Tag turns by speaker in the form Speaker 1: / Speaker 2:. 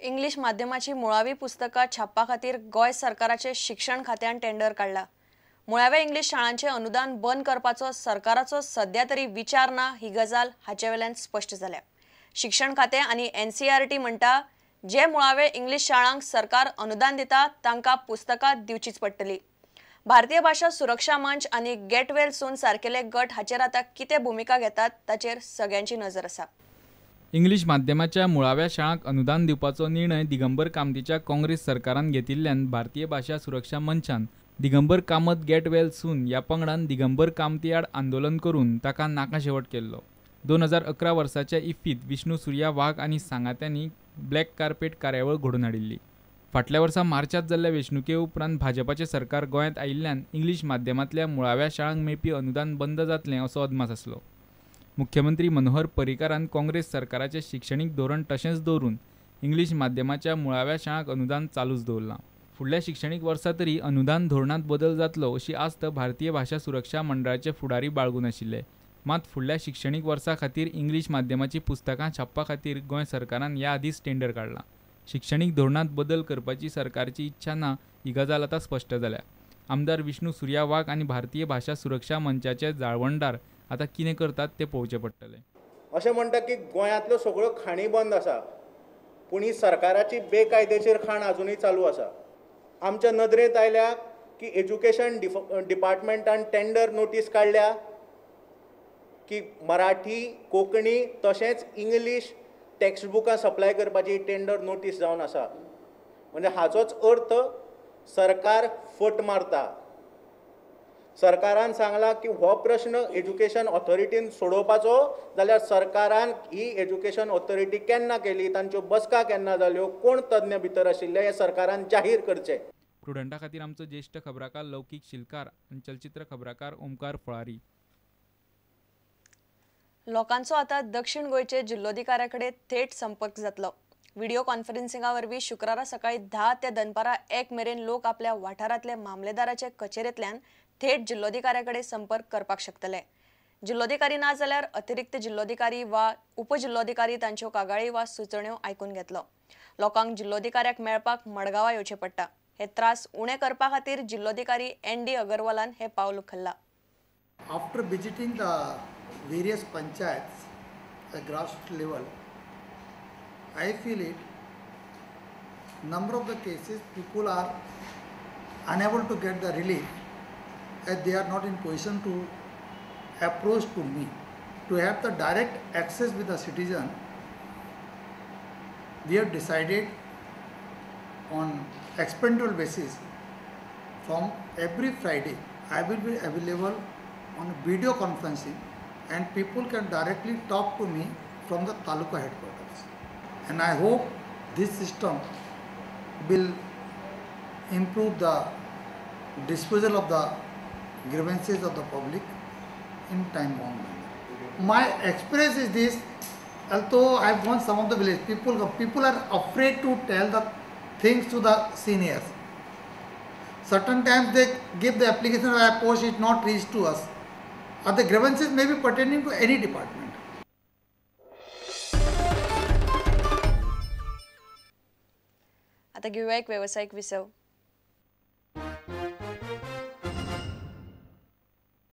Speaker 1: English माध्यमाची मुळावी पुस्तकां छापपा खातीर गोंय सरकाराचे शिक्षण खात्यान टेंडर काडला। मुळाव्या इंग्लीश शाळांचे अनुदान बंद करपाचो सरकाराचो सध्या तरी विचार ना ही गजाल हाचे वेल्यान स्पश्ट जाल्या। शिक्षण खातें आनी एनसीईआरटी म्हणटा जे मुळावे इंग्लीश शाळांक सरकार अनुदान दिता तांकां पुस्तकां दिवचीच पडटली। भारतीय भाशा सुरक्षा मंच आनी गेट वेल सून सारकेले गट हाचेर आतां कितें भुमिका घेतात ताचेर सगळ्यांची नजर आसा।
Speaker 2: इंग्लीश माध्यमाच्या मुळाव्या शाळांक अनुदान दिवपाचो निर्णय दिगंबर कामतीच्या काँग्रेस सरकारान घेतिल्ल्यान भारतीय भाशा सुरक्षा मंचान Digambar Kamat get well soon ह्या पंगडान दिगंबर कामती आड आंदोलन करून ताका नाका शेवट केल्लो। 2011 वर्साच्या इफ्फीत विष्णू सुर्या वाघ आनी सांगात्यांनी ब्लॅक कार्पेट कार्यावळ घडोवन हाडिल्ली। फाटल्या वर्सा मार्चांत जाल्ल्या वेंचणुके उपरांत भाजपाचें सरकार गोंयांत आयिल्ल्यान इंग्लीश माध्यमांतल्या मुळाव्या शाळांक मेळपी अनुदान बंद जातलें असो अदमास आसलो। मुख्यमंत्री मनोहर पर्रीकारान काँग्रेस सरकाराचें शिक्षणीक धोरण तशेंच दवरून इंग्लीश माध्यमाच्या मुळाव्या शाळांक अनुदान चालूच दवरलां। फुडल्या शिक्षणीक वर्सा तरी अनुदान धोरणांत बदल जातलो अशी आस्त भारतीय भाशा सुरक्षा मंडळाचे फुडारी बाळगून आशिल्ले। मात फुडल्या शिक्षणीक वर्सा खातीर इंग्लीश माध्यमाची पुस्तकां छापपा खातीर गोंय सरकारान ह्या आदींच टेंडर काडलां। शिक्षणीक धोरणांत बदल करपाची सरकारची इच्छा ना ही गजाल आतां स्पश्ट जाल्या। आमदार विष्णू सुर्या वाघ आनी भारतीय भाशा सुरक्षा मंचाचे जाळवणदार आतां कितें करतात तें पळोवचें पडटलें।
Speaker 3: अशें म्हणटा की गोंयांतल्यो सगळ्यो खाणी बंद आसा, पूण ही सरकाराची बेकायदेशीर खाण आजुनूय चालू आसा। आमच्या नदरेंत आयल्या की एज्युकेशन डिपार्टमेंटान टेंडर नोटीस काडल्या की मराठी, कोंकणी तशेंच इंग्लीश टेक्स्टबुकां सप्लाय करपाची टेंडर नोटीस जावन आसा। म्हणजे हाचोच अर्थ सरकार फट मारता। सरकारान सांगलां की हो प्रश्न एज्युकेशन ऑथॉरिटीन सोडोवपाचो जाल्यार सरकारान ही एज्युकेशन ऑथॉरिटी केन्ना केली, तांच्यो बसका केन्ना जाल्यो, कोण तज्ञ भितर आशिल्ले हें सरकारान जाहीर करचें।
Speaker 2: प्रुडंटा खातीर आमचो ज्येश्ठ खबराकार लौकीक शिलकार आनी चलचित्र खबराकार ओमकार फळारी।
Speaker 1: लोकांचो आतां दक्षिण गोंयचे जिल्लोधिकाऱ्या कडेन थेट संपर्क जातलो। व्हिडिओ कॉन्फरन्सिंगा वरवीं शुक्रारा सकाळी 10 ते दनपारां 1 मेरेन लोक आपल्या वाठारांतले मामलेदाराचे कचेरेंतल्यान थेट जिल्लोधिकाऱ्या कडेन संपर्क करपाक शकतले। जिल्लोधिकारी ना जाल्यार अतिरिक्त जिल्लोधिकारी वा उपजिल्लोधिकारी तांच्यो कागाळी वा सुचोवण्यो आयकून घेतलो। लोकांक जिल्लोधिकाऱ्याक मेळपाक मडगांवां येवचें पडटा। हे त्रास उणे करपा खातीर जिल्लोधिकारी एन डी अगरवालान हे पावल उखल्लां।
Speaker 4: After visiting the various panchayats at grassroots level, I feel it number of the cases people are unable to get the relief as they are not in position to approach to me. To have the direct access with the citizen, we have decided on expendable basis from every Friday I will be available on video conferencing and people can directly talk to me from the taluka headquarters. And I hope this system will improve the disposal of the grievances of the public in time bound manner. My experience is this, although I have gone some of the village, people are afraid to tell the things to the seniors. Certain times they give the application or post, it not reached to us. Or the grievances may be pertaining to any department.
Speaker 1: आता घेऊया एक व्यावसायिक विसव।